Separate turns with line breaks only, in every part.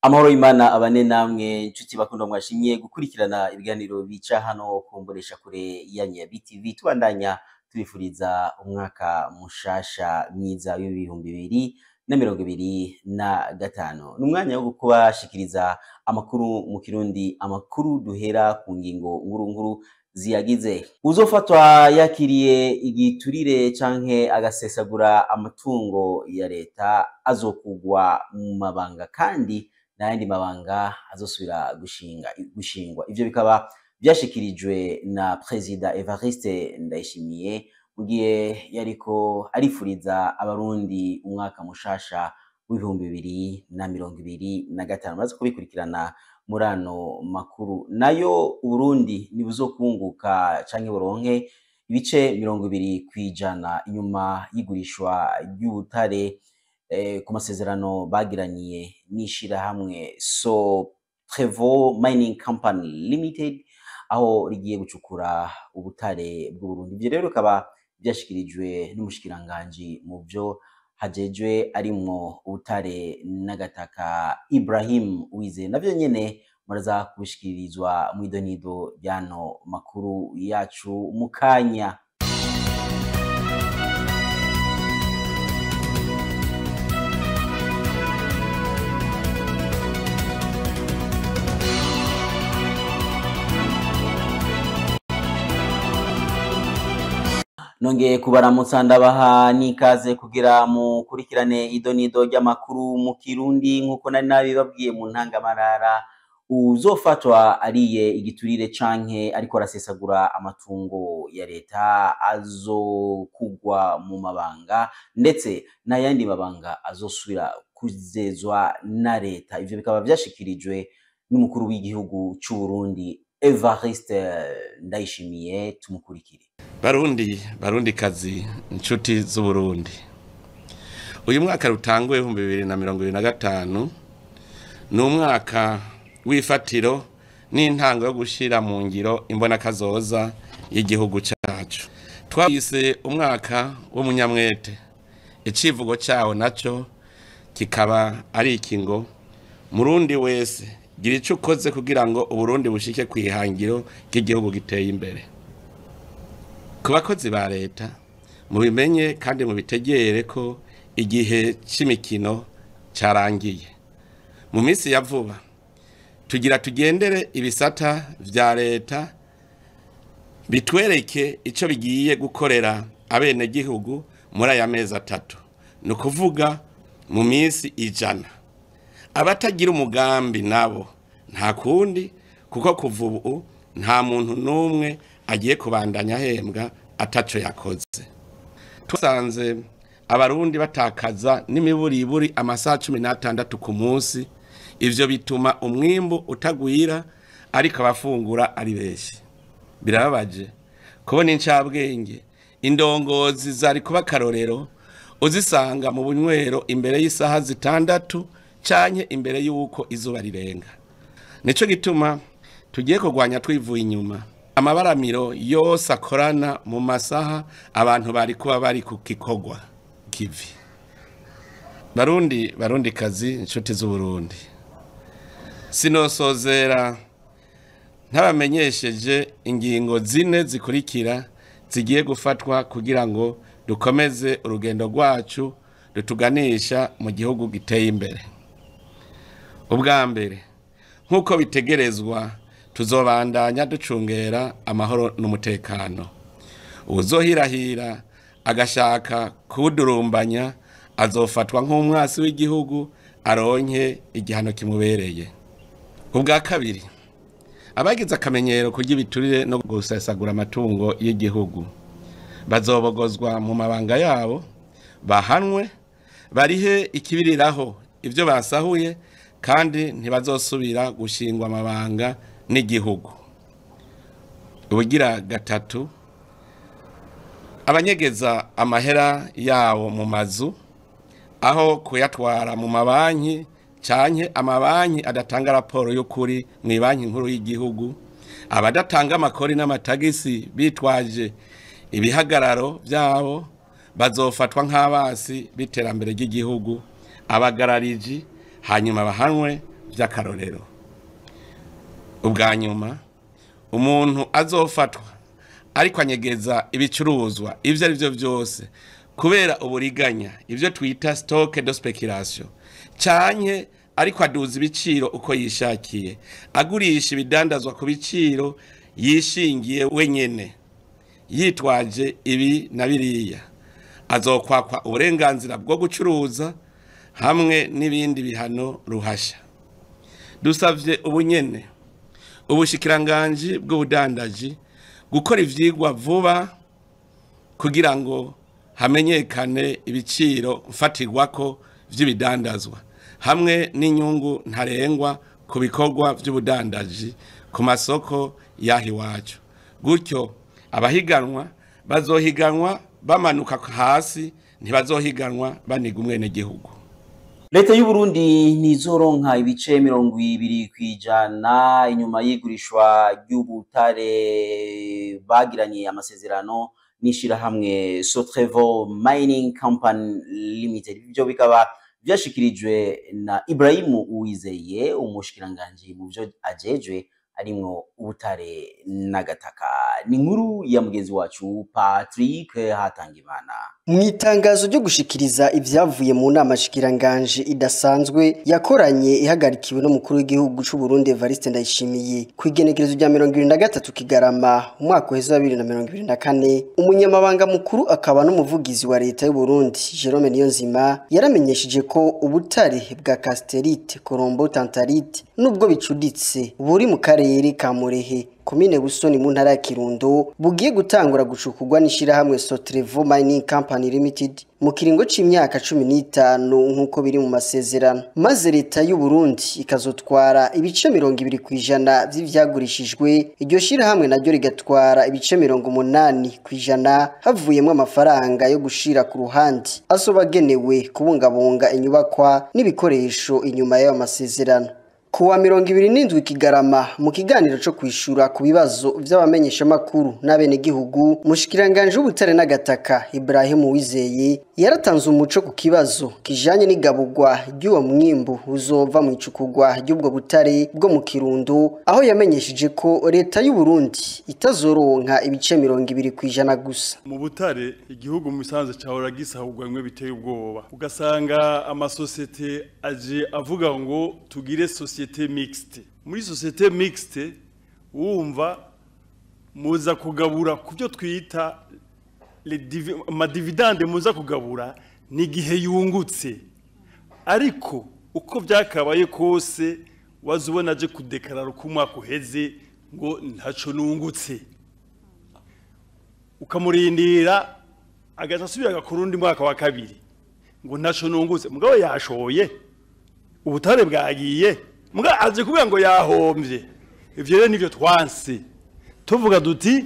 Amahoro y'Imana abane namwe nshuti bakundwa, mwashimye gukurikirana ibiganiro bica hano ku mboneshakure yanyu ya BTV. Tubandanya tubifuriza umwaka mushasha mwiza w'2025. Ni umwanya wo kubashikiriza amakuru mu Kirundi, amakuru duhera ku ngingo nkuru nkuru ziyagize. Uzofatwa yakiriye igiturire canke agasesagura amatungo ya leta azokugwa mu mabanga, kandi n'ayandi mabanga azosubira gushingwa. Ivyo bikaba vyashikirijwe na Perezida Evariste Ndayishimiye mu gihe yariko arifuriza Abarundi umwaka mushasha w'2025. Muraza kubikurikirana muri ano makuru. Nayo Uburundi ntibuzokunguka canke buronke ibice 20% inyuma y'igurishwa ry'ubutare ku masezerano bagiraniye n'ishirahamwe Sotravo Mining Company Limited, aho rigiye gucukura ubutare bw'Uburundi. Ivyo rero bikaba vyashikirijwe n'umushikiranganji mu vyo hajejwe arimwo ubutare n'agataka, Ibrahim Uwizeye. Navyo nyene muraza kubishikirizwa mw'idonido ry'ano makuru yacu mu kanya. Nongeye kubaramutsa, ndabaha n'ikaze kugira mukurikirane idonido ry'amakuru mu Kirundi. Nk'uko nari nabibabwiye mu ntangamarara, uzofatwa ariye igiturire canke ariko arasesagura amatungo ya leta azokugwa mu mabanga, ndetse n'ayandi mabanga azosubira kuzezwa na leta. Ivyo bikaba vyashikirijwe n'umukuru w'igihugu c'Uburundi, Evariste Ndayishimiye. Tumukurikire.
Barundi, Barundi kazi, inshuti z'Uburundi, uyu mwaka rutanguye 2025 ni umwaka w'ifatiro n'intango yo gushyira mu ngiro imbonakazoza y'igihugu cyacu. Twise umwaka w'umunyamwete, icivugo cyawo nacyo kikaba ari iki ngo: "Murundi wese, gira icyo ukoze kugira ngo Uburundi bushike ku ihangiro ry'igihugu giteye imbere." Ku bakozi ba leta, mubimenye kandi mubitegere ko igihe c'imikino carangiye. Mu minsi ya vuba tugira tugendere ibisata vya leta, bitwereke ico bigiye gukorera abenegihugu muri aya mezi 3, ni ukuvuga mu minsi 100. Abatagira umugambi nabo nta kundi, kuko kuva ubu nta muntu n'umwe agiye kubandanya ahembwa ataco yakoze. Twasanze Abarundi batakaza n'imiburiburi amasaha 16 ku munsi. Ivyo bituma umwimbu utagwira ariko abafungura ari benshi. Birababaje kubona incabwenge, indongozi zari kuba karorero, uzisanga mu bunywero imbere y'isaha 6 canke imbere y'uko izuba rirenga. Nico gituma tugiye kurwanya twivuye inyuma amabaramiro yose akorana mu masaha abantu bari kuba bari ku gikorwa kivi. Barundi, Barundi kazi, inshuti z'Uburundi, sinosozera ntabamenyesheje ingingo zine zikurikira zigiye gufatwa kugira ngo dukomeze urugendo rwacu rutuganisha mu gihugu giteye imbere. Ubwa mbere, nk'uko bitegerezwa, tuzobandanya ducungera amahoro n'umutekano. Uzohirahira agashaka kuwudurumbanya azofatwa nk'umwasi w'igihugu, aronke igihano kimubereye. Ubwa kabiri, abagize akamenyero kurya ibiturire no gusesagura amatungo y'igihugu bazobogozwa mu mabanga yabo, bahanwe, barihe ikibiriraho ibyo basahuye, kandi ntibazosubira gushingwa amabanga n'igihugu. Ubugira gatatu, abanyegeza amahera yabo mu mazu aho kuyatwara mu mabanki, canke amabanki adatanga raporo y'ukuri mu Banki Nkuru y'igihugu, abadatanga amakori n'amatagisi bitwaje ibihagararo byabo, bazofatwa nk'abasi b'iterambere ry'igihugu, abagarariji, hanyuma bahanwe. vy'akarorero. Ubwa nyuma, umuntu azofatwa ariko anyegeza ibicuruzwa ivyo ari vyo vyose kubera uburiganya, ivyo twita stock de spéculation, canke ariko aduza ibiciro uko yishakiye, agurisha ibidandazwa ku biciro yishingiye wenyene yitwaje ibi na biriya, azokwakwa uburenganzira bwo gucuruza hamwe n'ibindi bihano ruhasha. Dusavye ubunyene ubushikiranganji bw'ubudandaji gukora ivyigwa vuba kugira ngo hamenyekane ibiciro mfatirwako vy'ibidandazwa hamwe n'inyungu ntarengwa ku bikorwa vy'ubudandaji ku masoko y'aho iwacu. Gutyo abahiganwa bazohiganwa bamanuka hasi, ntibazohiganwa baniga umwenegihugu.
Leta y'u Burundi ntizoronka ibice 20% inyuma y'igurishwa ry'ubutare bagiranye amasezerano n'ishirahamwe Sotrevo Mining Company Limited. Ivyo bikaba vyashikirijwe na Ibrahim Uwizeye, umushikiranganji mu vyo ajejwe harimwo ubutare n'agataka. Ni inkuru ya mugenzi wacu Patrick Hatangimana.
Mu itangazo ryo gushikiriza ivyavuye mu nama shikiranganje idasanzwe yakoranye ihagarikiwe n'umukuru w'igihugu c'u Burundi Evariste Ndayishimiye ku igenekerezo rya 2023 Kigarama umwaka uheze wa 2024, umunyamabanga mukuru akaba n'umuvugizi wa leta y'u Burundi Jerome Niyonzima yaramenyesheje ko ubutare bwa casterite, colombo tantalite nubwo bicuditse buri mu karere ka Murehe, komine Busoni mu ntara ya Kirundo, bugiye gutangura gucukurwa n'ishirahamwe Sotrevo Mining Company Limited mu kiringo c'imyaka 15 nkuko biri mu masezerano, maze leta y'u Burundi ikazotwara ibice 20% vy'ivyagurishijwe, iryo shirahamwe naryo rigatwara ibice 80% havuyemwo amafaranga yo gushira ku ruhande azobagenewe kubungabunga inyubakwa n'ibikoresho inyuma y'ayo masezerano. Kuwa 27 Kigarama, mu kiganiro co kwishura ku bibazo vy'abamenyeshamakuru n'abenegihugu, mushikiranganje w'ubutare n'agataka Ibrahim Uwizeye yaratanze umuco ku kibazo kijanye n'igaburwa ry'uwo mwimbu uzova mu icukurwa ry'ubwo butare bwo mu Kirundo, aho yamenyesheje ko leta y'u Burundi itazoronka ibice 20% gusa.
Mu butare igihugu mu bisanzwe cahora gisahurwa bimwe biteye ubwoba, ugasanga amasosiyete aje avuga ngo tugire societe mixte. Muri societe mixte wumva muza kugabura kubyo twita madividande, muza kugabura ni gihe yungutse, ariko uko byakabaye kose wazubona aje kudekarara uko umwaka uheze ngo ntaco nungutse, ukamurindira agaca asubira agakora undi mwaka wa kabiri ngo ntaco nungutse, mugabo yashoye ubutare bwagiye, muga aje kuvuga ngo yahombye. Ivyo rero nivyo twanse, tuvuga duti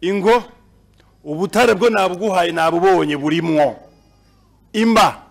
ingo ubutare bwo nabguhaye nabubonye burimwo imba,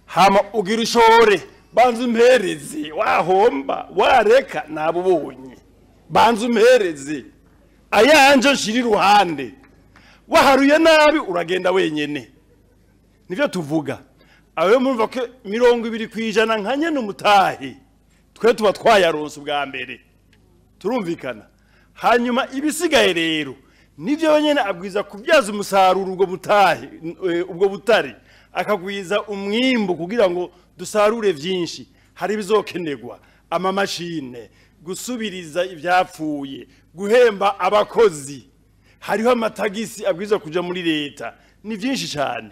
hama ugira ishore banza umpereze, wahomba wareka nabubonye, banza umpereze ayanje nshira iruhande, waharuye nabi uragenda wenyene. Nivyo tuvuga. Ayo murumva ko 20% nkanye n'umutahi twe tuba twayaronse ubwa mbere, turumvikana. Hanyuma ibisigaye rero nivyo nyene abwiza kubyaza umusaruro ubwo mutahi, ubwo butare, akagwiza umwimbu kugira ngo dusarure vyinshi. Hari bizokenerwa amamashine, gusubiriza ivyapfuye, guhemba abakozi, hariho amatagisi abwiza kuja muri leta, ni vyinshi cyane.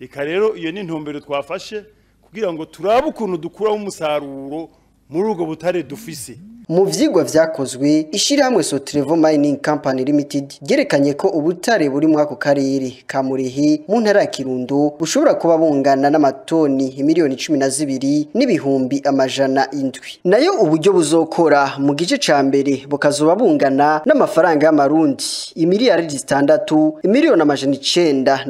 Reka rero iyo ni intumbero twafashe kugira ngo turabe ukuntu dukuraho umusaruro muri ubwo butare dufise.
Mu vyigwa vyakozwe, ishirahamwe Sotrevo Mining Company Limited ryerekanye ko ubutare buri mu ako karere ka Murehe mu ntara ya Kirundo bushobora kuba bungana n'amatoni 12 n'ibihumbi 700. Nayo uburyo buzokora mu gice ca mbere bukazoba bungana n'amafaranga y'amarundi imiliyaridi 6, 950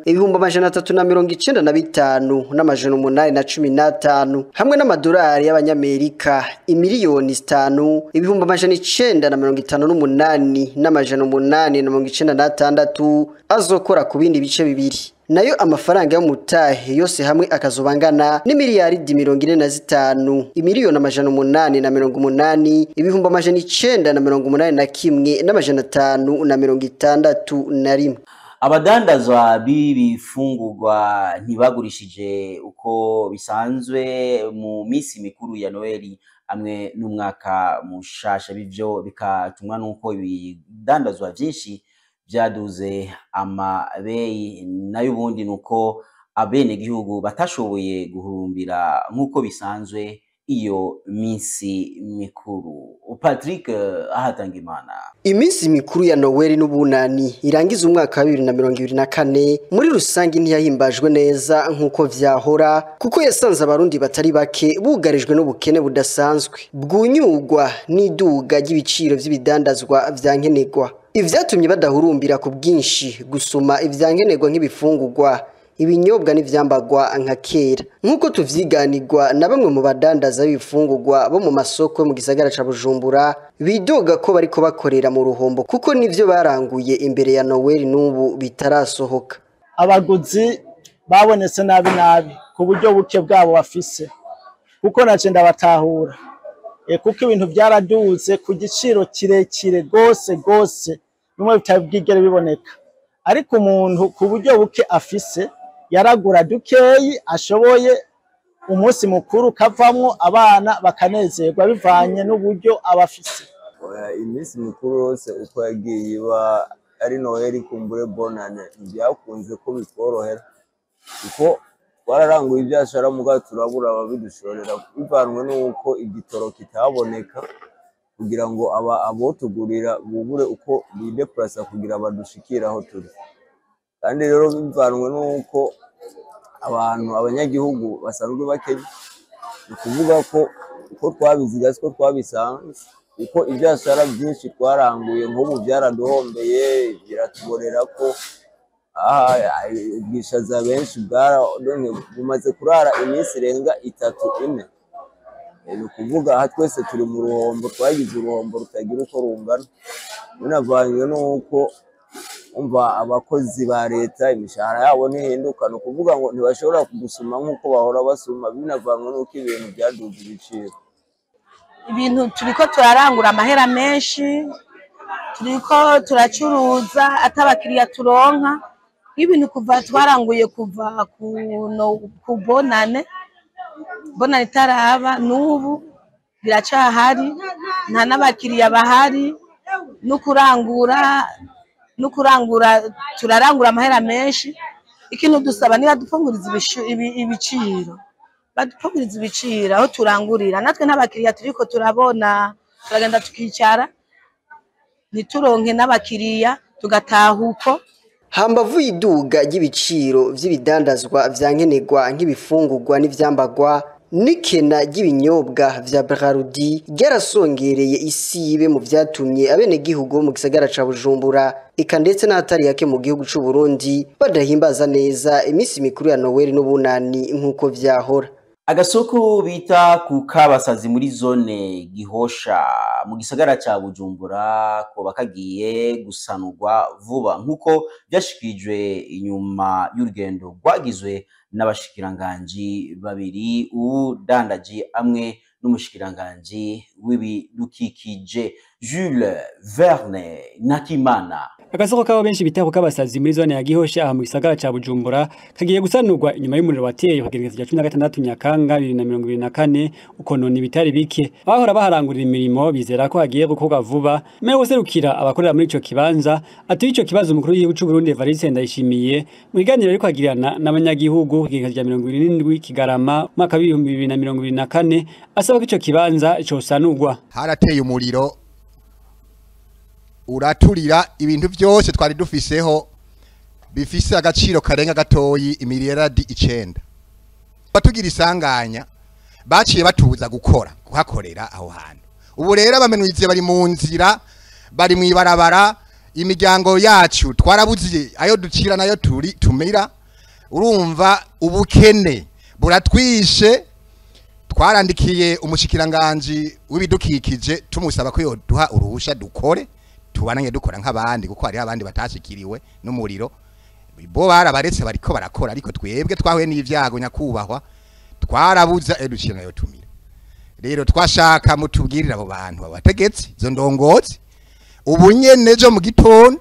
395 815 hamwe n'amadolari y'abanyamerika imiliyoni 5 958 896 azokora ku bindi bice bibiri. Nayo amafaranga y'umutahe yose hamwe akazobangana n'imiliyaridi 45 imiliyoni 880 981 561.
Abadandazwa b'ibifungurwa ntibagurishije uko bisanzwe mu misi mikuru ya Noeli hamwe n'umwaka mushasha, bivyo bikatumwa nuko ibidandazwa vyinshi vyaduze amabeyi. Nayo ubundi nuko abenegihugu batashoboye guhurumbira nk'uko bisanzwe iyo minsi mikuru. Patrick Ahatangimana.
Iminsi mikuru ya Noel n'ubunani irangiza umwaka wa 2024 muri rusangi ntiyahimbajwe neza nkuko vyahora, kuko yasanze abarundi batari bake bugarijwe n'ubukene budasanzwe bwunyugwa n'iduga ry'ibiciro vy'ibidandazwa vyankenerwa. Ivyatumye badahurumbira ku bwinshi gusoma ivyankenerwa nk'ibifungurwa, ibinyobwa n'ivyambagwa nka kera, nkuko tuvyiganirwa na bamwe mu badandaza b'ibifungurwa bo mu masoko mu gisagara ca Bujumbura, bidoga ko bariko bakorera mu ruhombo kuko nivyo baranguye imbere ya Noel n'ubu bitarasohoka.
Abaguzi babonetse nabi nabi ku buryo buke bwabo bafise, kuko naje ndabatahura, kuko ibintu byaraduze ku giciro kirekire gose gose, bimwe bitabwigere biboneka. Ariko umuntu ku buryo buke afise yaragura dukeyi ashoboye, umunsi mukuru kavamwo abana bakanezerwa bivanye n'uburyo abafise.
Iminsi mikuru yose uko yagiye iba, ari Noheli kumbure bonane, ntibyakunze ko bitworohera kuko twararanguye ivyashara mugabo turabura ababidushorera, bivanwe n'uko igitoro kitaboneka kugira ngo abotugurira bubure uko bideplasa kugira badushikire aho turi. Kandi rero bivanwe n'uko abantu abanyagihugu basanzwe bakenye, ni ukuvuga ko uko twabiziga siko twabisanze, kuko ivyashara vyinshi twaranguye nk'ubu vyaraduhombeye, biratuborera ko ubwishaza benshi bumaze kurara iminsi irenga 3 4. Ni ukuvuga aha twese turi mu ruhombo, twagize uruhombo rutagira uko rungana, binavanywe n'uko umva abakozi ba leta imishahara yabo ntihinduka, ni ukuvuga ngo ntibashobora gusuma nk'uko bahora basuma, binavanwe n'uko ibintu byaduze ibiciro.
Ibintu turiko turarangura amahera menshi, turiko turacuruza atabakiriya turonka. Ibintu kuva twaranguye kuva ku bonane itaraba n'ubu biracahari, nta n'abakiriya bahari, n'ukurangura turarangura amahera menshi. Ikintu dusaba ni badupfunguriza ibiciro, badupfunguriza ibiciro aho turangurira. Natwe n'abakiriya turiko turabona, turagenda tukicara ntituronke n'abakiriya, tugatahuko.
Hambavu iduga ry'ibiciro vy'ibidandazwa vyankenerwa nk'ibifungurwa n'ivyambagwa, n'ikena ry'ibinyobwa vya Brarudi ryarasongereye isibe mu vyatumye abenegihugu bo mu gisagara ca Bujumbura eka ndetse n'ahatari hake mu gihugu c'u Burundi badahimbaza neza iminsi mikuru ya Noel n'ubunani nk'uko vyahora.
Agasoko bita ku Kabasazi muri zone Gihosha mu gisagara ca Bujumbura ko bakagiye gusanurwa vuba nk'uko vyashikirijwe inyuma y'urugendo rwagizwe n'abashikiranganji babiri, uwudandaji amwe n'umushikiranganji w'ibidukikije Jules Verne Nakimana.
Agasoko kabo benshi bita ku Kabasazi muri zone ya Gihosha aha mu gisagara ca Bujumbura kagiye gusanurwa inyuma y'umuriro wateye ku kigerekezo cya 16 Nyakanga 2024 ukonona ibitari bike. Abahora baharangurira imirimo bizera ko hagiye gukorwa vuba. Meya userukira abakorera muri ico kibanza ati ico kibazo umukuru w'igihugu c'u Burundi Evariste Ndayishimiye mu kiganiro ariko agirana n'abanyagihugu ku kigerekezo cya 27 Kigarama mwaka wa 2024 asaba ko ico kibanza cosanurwa.
Harateye umuriro uraturira ibintu byose twari dufiseho bifise agaciro karenga gatoyi imiliyaradi 9. Batugira isanganya baciye batubuza gukora kuhakorera aho hantu. Ubu rero abamenwize bari mu nzira, bari mu ibarabara, imiryango yacu twarabuze ayo ducira nayo turi tumira. Urumva ubukene buratwishe. Twarandikiye umushikiranganje w'ibidukikije tumusaba ko yoduha uruhusha dukore, tubananye dukora nk'abandi kuko hari abandi batashikiriwe n'umuriro Bo barabaretse bariko barakora, ariko twebwe twahuye n'ivyago nyakubahwa, twarabuza educira nayo tumira. Rero twashaka mutubwirira abo bantu babategetsi izo ndongozi ubu nyene ejo mu gitondo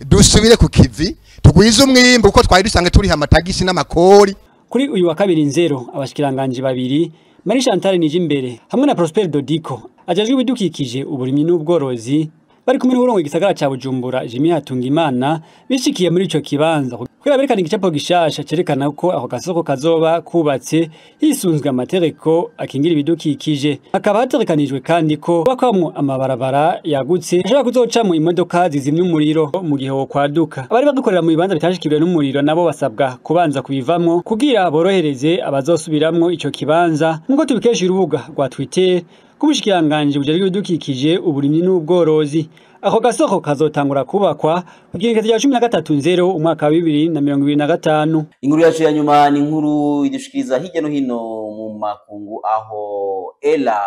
dusubire ku kivi tugwize umwimbu kuko twari dusanzwe turiha amatagisi n'amakori.
Kuri uyu wa kabiri nzero abashikiranganji babiri Marie Chantal Nijimbere hamwe na Prosper Dodiko ajejwe ibidukikije, uburimyi n'ubworozi bari kumwe n'uburongo igisagara ca Bujumbura Jimmy Hatungimana bishikiye muri ico kibanza kugira berekane igicapo gishasha cerekana ko ako gasoko kazoba kubatse hisunzwe amategeko akingira ibidukikije. Hakaba hategekanijwe kandi ko bakwamwo amabarabara yagutse ashobora kuzocamwo imodoka zizimya umuriro mu gihe wokwaduka. Abari badukorera mu bibanza bitashikiriwe n'umuriro nabo basabwa kubanza kubivamwo kugira borohereze abazosubiramwo ico kibanza, nk'uko tubikesha urubuga rwa Twitter k'ubushikiranganji bujejwe ibidukikije, uburimyi n'ubworozi. Ako gasoko kazotangura kubakwa ku igenekerezo rya 13 nzero umwaka wa 2025.
Inkuru yacu ya nyuma ni inkuru idushikiriza hirya no hino mu makungu, aho Ella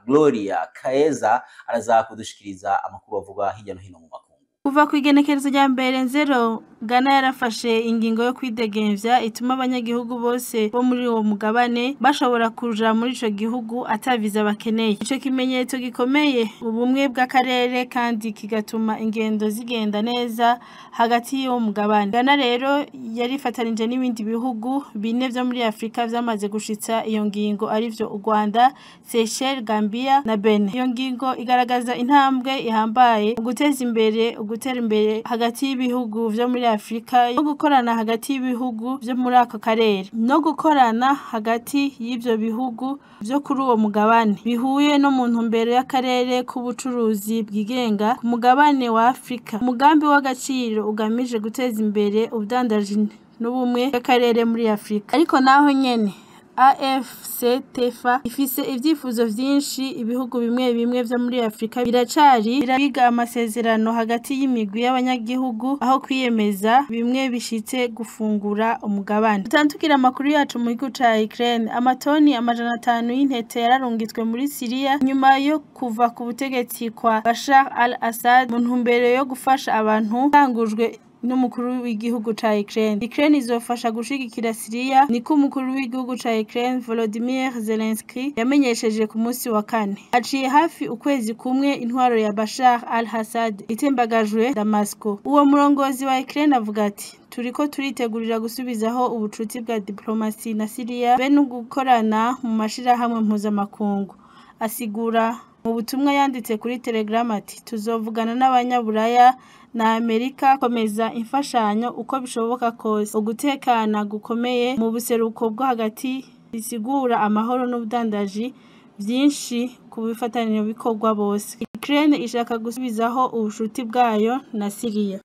Gloria Kaeza araza kudushikiriza amakuru avuga hirya no hino mu makungu.
Kuva ku igenekerezo rya mbere nzero, Ghana yarafashe ingingo yo kwidegemvya ituma abanyagihugu bose bo muri uwo mugabane bashobora kuja muri ico gihugu ata viza bakeneye. Ico kimenyetso gikomeye ubumwe bw'akarere kandi kigatuma ingendo zigenda neza hagati y'uwo mugabane. Ghana rero yarifatanije n'ibindi bihugu bine vyo muri Afrika vyamaze gushitsa iyo ngingo, arivyo u Rwanda, Seychelles, Gambia na Benin. Iyo ngingo igaragaza intambwe ihambaye mu guteza imbere ugutera imbere hagati y'ibihugu vyo muri Afrika no gukorana hagati y'ibihugu vyo muri ako karere no gukorana hagati y'ivyo bihugu vyo kuri uwo mugabane bihuye no mu ntumbero y'akarere k'ubucuruzi bwigenga ku mugabane wa Afrika. Umugambi w'agaciro ugamije guteza imbere ubudandaji n'ubumwe bw'akarere muri Afrika. Ariko naho nyene AfCTFA ifise ivyifuzo vyinshi. Ibihugu bimwe bimwe vyo muri Afrika biracari birabiga amasezerano hagati y'imigwi y'abanyagihugu aho kwiyemeza bimwe bishitse gufungura umugabane. Tutandukira amakuru yacu mu gihugu ca Ukraine. Amatoni 500 y'intete yararungitswe muri Syria nyuma yo kuva ku butegetsi kwa Bashar al-Assad mu ntumbero yo gufasha abantu tangujwe n'umukuru w'igihugu ca Ukraine. Ukraine izofasha gushigikira Syria, niko umukuru w'igihugu ca Ukraine Volodymyr Zelensky yamenyesheje ku munsi wa kane. Aciye hafi ukwezi kumwe intwaro ya Bashar al-Assad itembagajwe Damasco. Uwo murongozi wa Ukraine avuga ati: turiko turitegurira gusubizaho ubucuti bwa diplomasi na Syria be no gukorana mu mashirahamwe mpuzamakungu. Asigura mu butumwa yanditse kuri Telegram ati: tuzovugana n'abanyaburaya na Amerika komeza imfashanyo uko bishoboka kose. Ugutekana gukomeye mu buseruko bwo hagati bisigura amahoro n'ubudandaji byinshi ku bifataniro bikorwa bose. Ukraine ishaka gusubizaho ubushuti bwayo na Syria.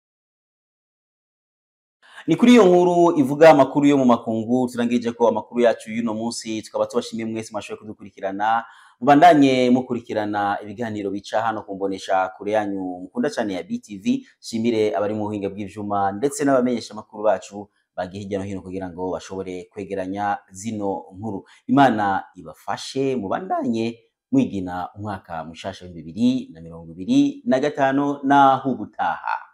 Ni kuri iyo nkuru ivuga amakuru yo mu makungu turangije ko amakuru yacu y'uno munsi, tukaba tubashimiye mwese mwashoboye kudukurikirana. Mubandanye mukurikirana ibiganiro bica hano kumbonesha kure yanyu mukunda cyane ya BTV. Shimire abari mu buhinga bw'ivyuma ndetse n'abamenyesha amakuru bacu bagiye hirya no hino kugira ngo bashobore kwegeranya zino nkuru. Imana ibafashe, mubandanye mwigina umwaka mushasha wa 2025 naho ubutaha.